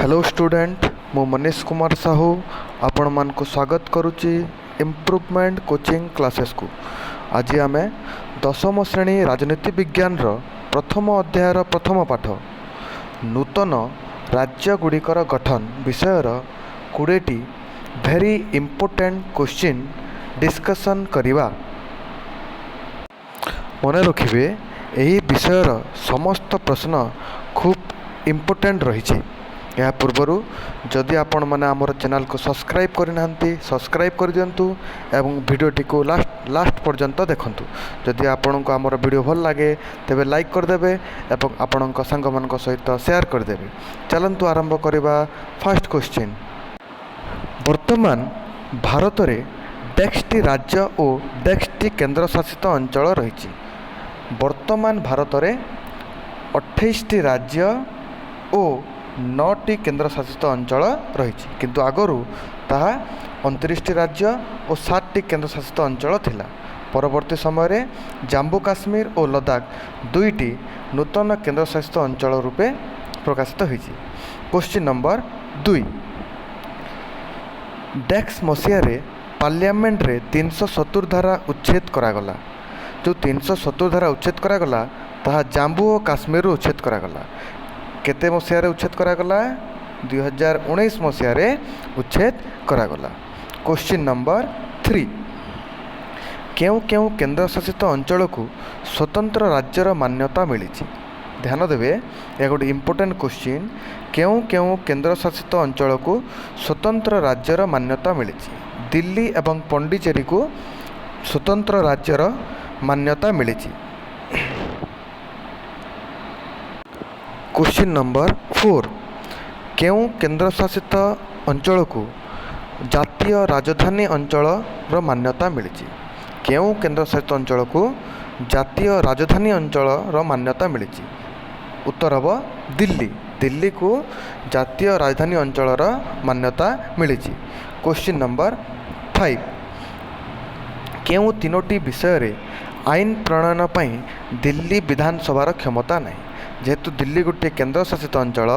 Hello student, ମୁଁ ମନୀଷ କୁମାର ସାହୁ ଆପଣମାନଙ୍କୁ ସ୍ୱାଗତ କରୁଛି ଇମ୍ପ୍ରୁଭମେଣ୍ଟ କୋଚିଂ କ୍ଲାସେସ୍କୁ। ଆଜି ଆମେ ଦଶମ ଶ୍ରେଣୀ ରାଜନୀତି ବିଜ୍ଞାନର ପ୍ରଥମ ଅଧ୍ୟାୟର ପ୍ରଥମ ପାଠ ନୂତନ ରାଜ୍ୟଗୁଡ଼ିକର ଗଠନ ବିଷୟର 20ଟି ଭେରି ଇମ୍ପୋର୍ଟାଣ୍ଟ କୋଶ୍ଚିନ୍ ଡିସ୍କସନ୍ କରିବା। ମନେ ରଖିବେ, ଏହି ବିଷୟର ସମସ୍ତ ପ୍ରଶ୍ନ ଖୁବ୍ ଇମ୍ପୋର୍ଟାଣ୍ଟ ରହିଛି। ଏହା ପୂର୍ବରୁ ଯଦି ଆପଣମାନେ ଆମର ଚ୍ୟାନେଲକୁ ସବସ୍କ୍ରାଇବ୍ କରିନାହାନ୍ତି, ସବସ୍କ୍ରାଇବ୍ କରିଦିଅନ୍ତୁ ଏବଂ ଭିଡ଼ିଓଟିକୁ ଲାଷ୍ଟ ଲାଷ୍ଟ ପର୍ଯ୍ୟନ୍ତ ଦେଖନ୍ତୁ। ଯଦି ଆପଣଙ୍କୁ ଆମର ଭିଡ଼ିଓ ଭଲ ଲାଗେ, ତେବେ ଲାଇକ୍ କରିଦେବେ ଏବଂ ଆପଣଙ୍କ ସାଙ୍ଗମାନଙ୍କ ସହିତ ସେୟାର କରିଦେବେ। ଚାଲନ୍ତୁ ଆରମ୍ଭ କରିବା। ଫାର୍ଷ୍ଟ କୋଶ୍ଚିନ୍, ବର୍ତ୍ତମାନ ଭାରତରେ ଡ୍ୟାସ୍‌ଟି ରାଜ୍ୟ ଓ ଡ୍ୟାସ୍‌ଟି କେନ୍ଦ୍ରଶାସିତ ଅଞ୍ଚଳ ରହିଛି। ବର୍ତ୍ତମାନ ଭାରତରେ 28ଟି ରାଜ୍ୟ ଓ ନଅଟି କେନ୍ଦ୍ରଶାସିତ ଅଞ୍ଚଳ ରହିଛି, କିନ୍ତୁ ଆଗରୁ ତାହା 29ଟି ରାଜ୍ୟ ଓ ସାତଟି କେନ୍ଦ୍ରଶାସିତ ଅଞ୍ଚଳ ଥିଲା। ପରବର୍ତ୍ତୀ ସମୟରେ ଜାମ୍ମୁ କାଶ୍ମୀର ଓ ଲଦାଖ ଦୁଇଟି ନୂତନ କେନ୍ଦ୍ରଶାସିତ ଅଞ୍ଚଳ ରୂପେ ପ୍ରକାଶିତ ହୋଇଛି। କୋଶ୍ଚିନ୍ ନମ୍ବର 2, ଡ୍ୟାସ୍ ମସିହାରେ ପାର୍ଲିଆମେଣ୍ଟରେ 370 ଧାରା ଉଚ୍ଛେଦ କରାଗଲା। ଯେଉଁ 370 ଧାରା ଉଚ୍ଛେଦ କରାଗଲା, ତାହା ଜାମ୍ମୁ ଓ କାଶ୍ମୀରରୁ ଉଚ୍ଛେଦ କରାଗଲା। କେତେ ମସିହାରେ ଉଚ୍ଛେଦ କରାଗଲା? 2019 ମସିହାରେ ଉଚ୍ଛେଦ କରାଗଲା। କୋଶ୍ଚିନ୍ ନମ୍ବର 3, କେଉଁ କେଉଁ କେନ୍ଦ୍ରଶାସିତ ଅଞ୍ଚଳକୁ ସ୍ୱତନ୍ତ୍ର ରାଜ୍ୟର ମାନ୍ୟତା ମିଳିଛି? ଧ୍ୟାନ ଦେବେ, ଏହା ଗୋଟେ ଇମ୍ପୋର୍ଟାଣ୍ଟ କୋଶ୍ଚିନ୍। କେଉଁ କେଉଁ କେନ୍ଦ୍ରଶାସିତ ଅଞ୍ଚଳକୁ ସ୍ୱତନ୍ତ୍ର ରାଜ୍ୟର ମାନ୍ୟତା ମିଳିଛି? ଦିଲ୍ଲୀ ଏବଂ ପଣ୍ଡିଚେରୀକୁ ସ୍ୱତନ୍ତ୍ର ରାଜ୍ୟର ମାନ୍ୟତା ମିଳିଛି। କୋଶ୍ଚିନ୍ ନମ୍ବର 4, କେଉଁ କେନ୍ଦ୍ରଶାସିତ ଅଞ୍ଚଳକୁ ଜାତୀୟ ରାଜଧାନୀ ଅଞ୍ଚଳର ମାନ୍ୟତା ମିଳିଛି? କେଉଁ କେନ୍ଦ୍ରଶାସିତ ଅଞ୍ଚଳକୁ ଜାତୀୟ ରାଜଧାନୀ ଅଞ୍ଚଳର ମାନ୍ୟତା ମିଳିଛି? ଉତ୍ତର ହେବ ଦିଲ୍ଲୀ। ଦିଲ୍ଲୀକୁ ଜାତୀୟ ରାଜଧାନୀ ଅଞ୍ଚଳର ମାନ୍ୟତା ମିଳିଛି। କୋଶ୍ଚିନ୍ ନମ୍ବର 5, କେଉଁ ତିନୋଟି ବିଷୟରେ ଆଇନ ପ୍ରଣୟନ ପାଇଁ ଦିଲ୍ଲୀ ବିଧାନସଭାର କ୍ଷମତା ନାହିଁ? ଯେହେତୁ ଦିଲ୍ଲୀ ଗୋଟିଏ କେନ୍ଦ୍ରଶାସିତ ଅଞ୍ଚଳ,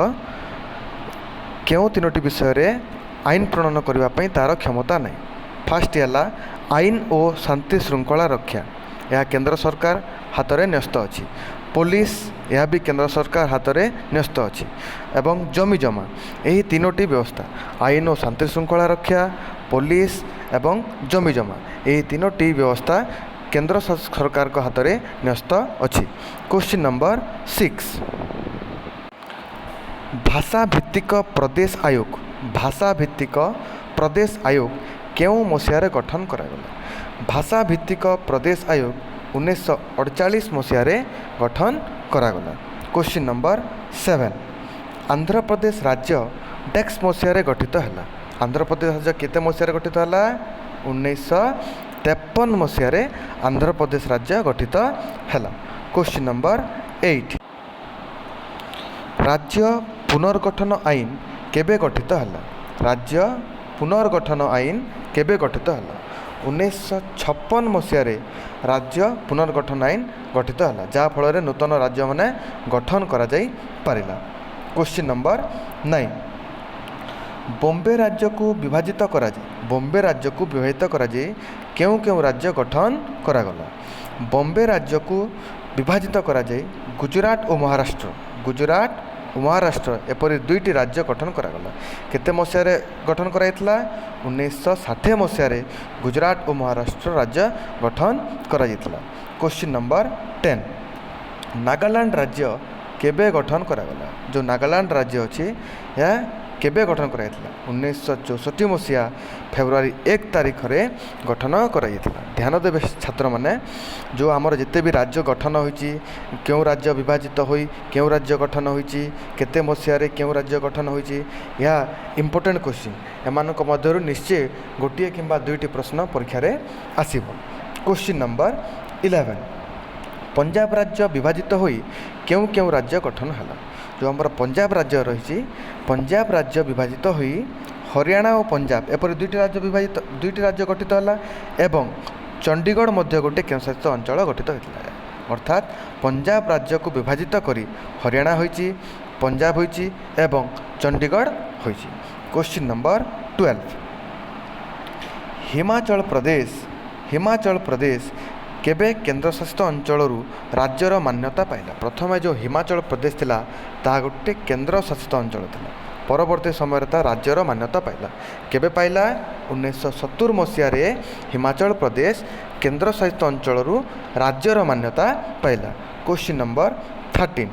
କେଉଁ ତିନୋଟି ବିଷୟରେ ଆଇନ ପ୍ରଣୟନ କରିବା ପାଇଁ ତା'ର କ୍ଷମତା ନାହିଁ? ଫାର୍ଷ୍ଟ ହେଲା ଆଇନ ଓ ଶାନ୍ତି ଶୃଙ୍ଖଳା ରକ୍ଷା, ଏହା କେନ୍ଦ୍ର ସରକାର ହାତରେ ନ୍ୟସ୍ତ ଅଛି। ପୋଲିସ, ଏହା ବି କେନ୍ଦ୍ର ସରକାର ହାତରେ ନ୍ୟସ୍ତ ଅଛି। ଏବଂ ଜମି ଜମା। ଏହି ତିନୋଟି ବ୍ୟବସ୍ଥା, ଆଇନ ଓ ଶାନ୍ତି ଶୃଙ୍ଖଳା ରକ୍ଷା, ପୋଲିସ ଏବଂ ଜମି ଜମା, ଏହି ତିନୋଟି ବ୍ୟବସ୍ଥା କେନ୍ଦ୍ର ସରକାରଙ୍କ ହାତରେ ନ୍ୟସ୍ତ ଅଛି। କୋଶ୍ଚିନ୍ ନମ୍ବର 6, ଭାଷା ଭିତ୍ତିକ ପ୍ରଦେଶ ଆୟୋଗ, ଭାଷା ଭିତ୍ତିକ ପ୍ରଦେଶ ଆୟୋଗ କେଉଁ ମସିହାରେ ଗଠନ କରାଗଲା? ଭାଷା ଭିତ୍ତିକ ପ୍ରଦେଶ ଆୟୋଗ 1948 ମସିହାରେ ଗଠନ କରାଗଲା। କୋଶ୍ଚିନ୍ ନମ୍ବର 7, ଆନ୍ଧ୍ରପ୍ରଦେଶ ରାଜ୍ୟ ଡ୍ୟାସ୍ ମସିହାରେ ଗଠିତ ହେଲା। ଆନ୍ଧ୍ରପ୍ରଦେଶ ରାଜ୍ୟ କେତେ ମସିହାରେ ଗଠିତ ହେଲା? 1953 ମସିହାରେ ଆନ୍ଧ୍ରପ୍ରଦେଶ ରାଜ୍ୟ ଗଠିତ ହେଲା। କୋଶ୍ଚିନ୍ ନମ୍ବର 8, ରାଜ୍ୟ ପୁନର୍ଗଠନ ଆଇନ କେବେ ଗଠିତ ହେଲା? ରାଜ୍ୟ ପୁନର୍ଗଠନ ଆଇନ କେବେ ଗଠିତ ହେଲା? 1956 ମସିହାରେ ରାଜ୍ୟ ପୁନର୍ଗଠନ ଆଇନ ଗଠିତ ହେଲା, ଯାହାଫଳରେ ନୂତନ ରାଜ୍ୟମାନେ ଗଠନ କରାଯାଇପାରିଲା। କୋଶ୍ଚିନ୍ ନମ୍ବର 9, ବମ୍ବେ ରାଜ୍ୟକୁ ବିଭାଜିତ କରାଯାଇ, ବମ୍ବେ ରାଜ୍ୟକୁ ବିଭାଜିତ କରାଯାଇ କେଉଁ କେଉଁ ରାଜ୍ୟ ଗଠନ କରାଗଲା? ବମ୍ବେ ରାଜ୍ୟକୁ ବିଭାଜିତ କରାଯାଇ ଗୁଜୁରାଟ ଓ ମହାରାଷ୍ଟ୍ର, ଗୁଜୁରାଟ ଓ ମହାରାଷ୍ଟ୍ର ଏପରି ଦୁଇଟି ରାଜ୍ୟ ଗଠନ କରାଗଲା। କେତେ ମସିହାରେ ଗଠନ କରାଯାଇଥିଲା? 1960 ମସିହାରେ ଗୁଜୁରାଟ ଓ ମହାରାଷ୍ଟ୍ର ରାଜ୍ୟ ଗଠନ କରାଯାଇଥିଲା। କୋଶ୍ଚିନ୍ ନମ୍ବର 10, ନାଗାଲାଣ୍ଡ ରାଜ୍ୟ କେବେ ଗଠନ କରାଗଲା? ଯେଉଁ ନାଗାଲାଣ୍ଡ ରାଜ୍ୟ ଅଛି, ଏହା କେବେ ଗଠନ କରାଯାଇଥିଲା? 1964 ମସିହା ଫେବୃଆରୀ 1 ତାରିଖରେ ଗଠନ କରାଯାଇଥିଲା। ଧ୍ୟାନ ଦେବେ ଛାତ୍ରମାନେ, ଯେଉଁ ଆମର ଯେତେ ବି ରାଜ୍ୟ ଗଠନ ହୋଇଛି, କେଉଁ ରାଜ୍ୟ ବିଭାଜିତ ହୋଇ କେଉଁ ରାଜ୍ୟ ଗଠନ ହୋଇଛି, କେତେ ମସିହାରେ କେଉଁ ରାଜ୍ୟ ଗଠନ ହୋଇଛି, ଏହା ଇମ୍ପୋର୍ଟାଣ୍ଟ କୋଶ୍ଚିନ୍। ଏମାନଙ୍କ ମଧ୍ୟରୁ ନିଶ୍ଚୟ ଗୋଟିଏ କିମ୍ବା ଦୁଇଟି ପ୍ରଶ୍ନ ପରୀକ୍ଷାରେ ଆସିବ। କୋଶ୍ଚିନ୍ ନମ୍ବର 11, ପଞ୍ଜାବ ରାଜ୍ୟ ବିଭାଜିତ ହୋଇ କେଉଁ କେଉଁ ରାଜ୍ୟ ଗଠନ ହେଲା? ଯେଉଁ ଆମର ପଞ୍ଜାବ ରାଜ୍ୟ ରହିଛି, ପଞ୍ଜାବ ରାଜ୍ୟ ବିଭାଜିତ ହୋଇ ହରିୟାଣା ଓ ପଞ୍ଜାବ ଏପରି ଦୁଇଟି ରାଜ୍ୟ ବିଭାଜିତ, ଦୁଇଟି ରାଜ୍ୟ ଗଠିତ ହେଲା ଏବଂ ଚଣ୍ଡିଗଡ଼ ମଧ୍ୟ ଗୋଟିଏ କେନ୍ଦ୍ରଶାସିତ ଅଞ୍ଚଳ ଗଠିତ ହୋଇଥିଲା। ଅର୍ଥାତ୍ ପଞ୍ଜାବ ରାଜ୍ୟକୁ ବିଭାଜିତ କରି ହରିୟାଣା ହୋଇଛି, ପଞ୍ଜାବ ହୋଇଛି ଏବଂ ଚଣ୍ଡିଗଡ଼ ହୋଇଛି। Question number 12, Himachal Pradesh. Himachal Pradesh କେବେ କେନ୍ଦ୍ରଶାସିତ ଅଞ୍ଚଳରୁ ରାଜ୍ୟର ମାନ୍ୟତା ପାଇଲା? ପ୍ରଥମେ ଯେଉଁ ହିମାଚଳ ପ୍ରଦେଶ ଥିଲା, ତାହା ଗୋଟେ କେନ୍ଦ୍ରଶାସିତ ଅଞ୍ଚଳ ଥିଲା। ପରବର୍ତ୍ତୀ ସମୟରେ ତାହା ରାଜ୍ୟର ମାନ୍ୟତା ପାଇଲା। କେବେ ପାଇଲା? 1970 ମସିହାରେ ହିମାଚଳ ପ୍ରଦେଶ କେନ୍ଦ୍ରଶାସିତ ଅଞ୍ଚଳରୁ ରାଜ୍ୟର ମାନ୍ୟତା ପାଇଲା। କୋଶ୍ଚିନ୍ ନମ୍ବର 13,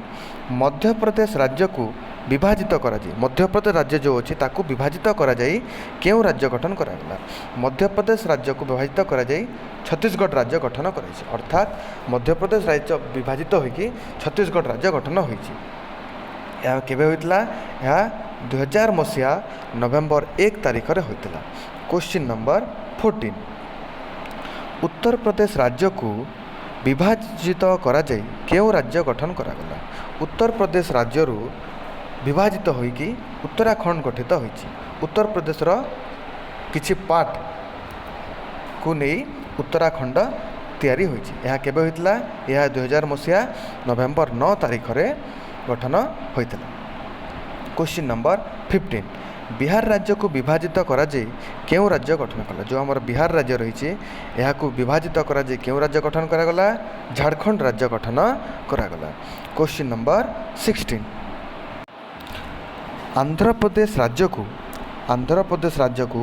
ମଧ୍ୟପ୍ରଦେଶ ରାଜ୍ୟକୁ ବିଭାଜିତ କରାଯାଇ, ମଧ୍ୟପ୍ରଦେଶ ରାଜ୍ୟ ଯେଉଁ ଅଛି ତାକୁ ବିଭାଜିତ କରାଯାଇ କେଉଁ ରାଜ୍ୟ ଗଠନ କରାଗଲା? ମଧ୍ୟପ୍ରଦେଶ ରାଜ୍ୟକୁ ବିଭାଜିତ କରାଯାଇ ଛତିଶଗଡ଼ ରାଜ୍ୟ ଗଠନ କରାଯାଇଛି। ଅର୍ଥାତ୍ ମଧ୍ୟପ୍ରଦେଶ ରାଜ୍ୟ ବିଭାଜିତ ହୋଇକି ଛତିଶଗଡ଼ ରାଜ୍ୟ ଗଠନ ହୋଇଛି। ଏହା କେବେ ହୋଇଥିଲା? ଏହା 2000 ମସିହା ନଭେମ୍ବର 1 ତାରିଖରେ ହୋଇଥିଲା। କୋଶ୍ଚିନ୍ ନମ୍ବର 14, ଉତ୍ତରପ୍ରଦେଶ ରାଜ୍ୟକୁ ବିଭାଜିତ କରାଯାଇ କେଉଁ ରାଜ୍ୟ ଗଠନ କରାଗଲା? ଉତ୍ତରପ୍ରଦେଶ ରାଜ୍ୟରୁ ବିଭାଜିତ ହୋଇକି ଉତ୍ତରାଖଣ୍ଡ ଗଠିତ ହୋଇଛି। ଉତ୍ତରପ୍ରଦେଶର କିଛି ପାର୍ଟକୁ ନେଇ ଉତ୍ତରାଖଣ୍ଡ ତିଆରି ହୋଇଛି। ଏହା କେବେ ହୋଇଥିଲା? ଏହା 2000 ମସିହା ନଭେମ୍ବର 9 ତାରିଖରେ ଗଠନ ହୋଇଥିଲା। କୋଶ୍ଚିନ୍ ନମ୍ବର 15, ବିହାର ରାଜ୍ୟକୁ ବିଭାଜିତ କରାଯାଇ କେଉଁ ରାଜ୍ୟ ଗଠନ କଲା? ଯେଉଁ ଆମର ବିହାର ରାଜ୍ୟ ରହିଛି, ଏହାକୁ ବିଭାଜିତ କରାଯାଇ କେଉଁ ରାଜ୍ୟ ଗଠନ କରାଗଲା? ଝାଡ଼ଖଣ୍ଡ ରାଜ୍ୟ ଗଠନ କରାଗଲା। କୋଶ୍ଚିନ୍ ନମ୍ବର 16, ଆନ୍ଧ୍ରପ୍ରଦେଶ ରାଜ୍ୟକୁ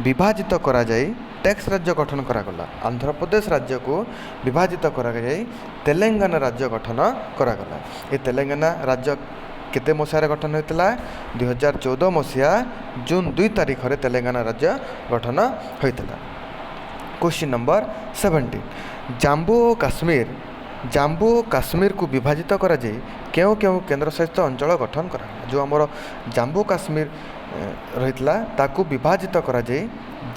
ବିଭାଜିତ କରାଯାଇ ଡ୍ୟାସ୍ ରାଜ୍ୟ ଗଠନ କରାଗଲା। ଆନ୍ଧ୍ରପ୍ରଦେଶ ରାଜ୍ୟକୁ ବିଭାଜିତ କରାଯାଇ ତେଲେଙ୍ଗାନା ରାଜ୍ୟ ଗଠନ କରାଗଲା। ଏ ତେଲେଙ୍ଗାନା ରାଜ୍ୟ କେତେ ମସିହାରେ ଗଠନ ହୋଇଥିଲା? 2014 ମସିହା ଜୁନ୍ 2 ତାରିଖରେ ତେଲେଙ୍ଗାନା ରାଜ୍ୟ ଗଠନ ହୋଇଥିଲା। କୋଶ୍ଚିନ୍ ନମ୍ବର 17, ଜାମ୍ମୁ ଓ କାଶ୍ମୀରକୁ ବିଭାଜିତ କରାଯାଇ କେଉଁ କେଉଁ କେନ୍ଦ୍ରଶାସିତ ଅଞ୍ଚଳ ଗଠନ କରାଗଲା? ଯେଉଁ ଆମର ଜାମ୍ମୁ କାଶ୍ମୀର ରହିଥିଲା, ତାକୁ ବିଭାଜିତ କରାଯାଇ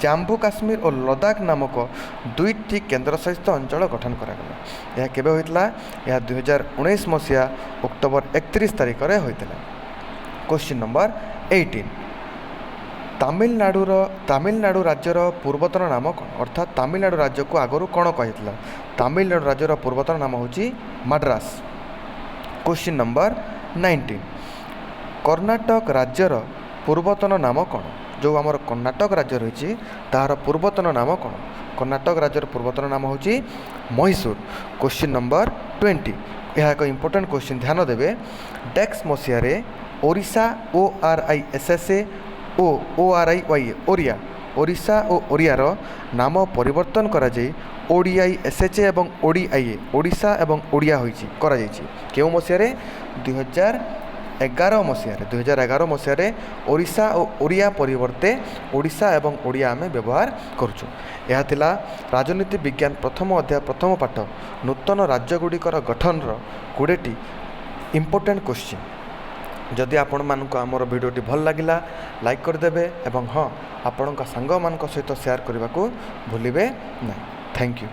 ଜାମ୍ମୁ କାଶ୍ମୀର ଓ ଲଦାଖ ନାମକ ଦୁଇଟି କେନ୍ଦ୍ରଶାସିତ ଅଞ୍ଚଳ ଗଠନ କରାଗଲା। ଏହା କେବେ ହୋଇଥିଲା? ଏହା 2019 ମସିହା ଅକ୍ଟୋବର 31 ତାରିଖରେ ହୋଇଥିଲା। କୋଶ୍ଚିନ୍ ନମ୍ବର 18, ତାମିଲନାଡ଼ୁ ରାଜ୍ୟର ପୂର୍ବତନ ନାମ କ'ଣ? ଅର୍ଥାତ୍ ତାମିଲନାଡ଼ୁ ରାଜ୍ୟକୁ ଆଗରୁ କ'ଣ କୁହାଯାଇଥିଲା? ତାମିଲନାଡ଼ୁ ରାଜ୍ୟର ପୂର୍ବତନ ନାମ ହେଉଛି ମାଡ୍ରାସ। କୋଶ୍ଚିନ୍ ନମ୍ବର 19, କର୍ଣ୍ଣାଟକ ରାଜ୍ୟର ପୂର୍ବତନ ନାମ କ'ଣ? ଯେଉଁ ଆମର କର୍ଣ୍ଣାଟକ ରାଜ୍ୟ ରହିଛି, ତାହାର ପୂର୍ବତନ ନାମ କ'ଣ? କର୍ଣ୍ଣାଟକ ରାଜ୍ୟର ପୂର୍ବତନ ନାମ ହେଉଛି ମହୀଶୂର। କୋଶ୍ଚିନ୍ ନମ୍ବର 20, ଏହା ଏକ ଇମ୍ପୋର୍ଟାଣ୍ଟ କୋଶ୍ଚିନ୍, ଧ୍ୟାନ ଦେବେ। ଡ୍ୟାସ୍ ମସିହାରେ Odisha, ORISSA O ORIYA, Oriya, Odisha ଓ ଓଡ଼ିଆର ନାମ ପରିବର୍ତ୍ତନ କରାଯାଇ ODISHA ଏବଂ ODIA, Odisha ଏବଂ ଓଡ଼ିଆ ହୋଇଛି କରାଯାଇଛି। କେଉଁ ମସିହାରେ? 2011 ମସିହାରେ। 2011 ମସିହାରେ ଓଡ଼ିଶା ଓ ଓଡ଼ିଆ ପରିବର୍ତ୍ତେ ଓଡ଼ିଶା ଏବଂ ଓଡ଼ିଆ ଆମେ ବ୍ୟବହାର କରୁଛୁ। ଏହା ଥିଲା ରାଜନୀତି ବିଜ୍ଞାନ ପ୍ରଥମ ଅଧ୍ୟାୟ ପ୍ରଥମ ପାଠ ନୂତନ ରାଜ୍ୟଗୁଡ଼ିକର ଗଠନର 20ଟି ଇମ୍ପୋର୍ଟାଣ୍ଟ କୋଶ୍ଚିନ୍। ଯଦି ଆପଣମାନଙ୍କୁ ଆମର ଭିଡ଼ିଓଟି ଭଲ ଲାଗିଲା, ଲାଇକ୍ କରିଦେବେ ଏବଂ ହଁ, ଆପଣଙ୍କ ସାଙ୍ଗମାନଙ୍କ ସହିତ ସେୟାର କରିବାକୁ ଭୁଲିବେ ନାହିଁ। Thank you.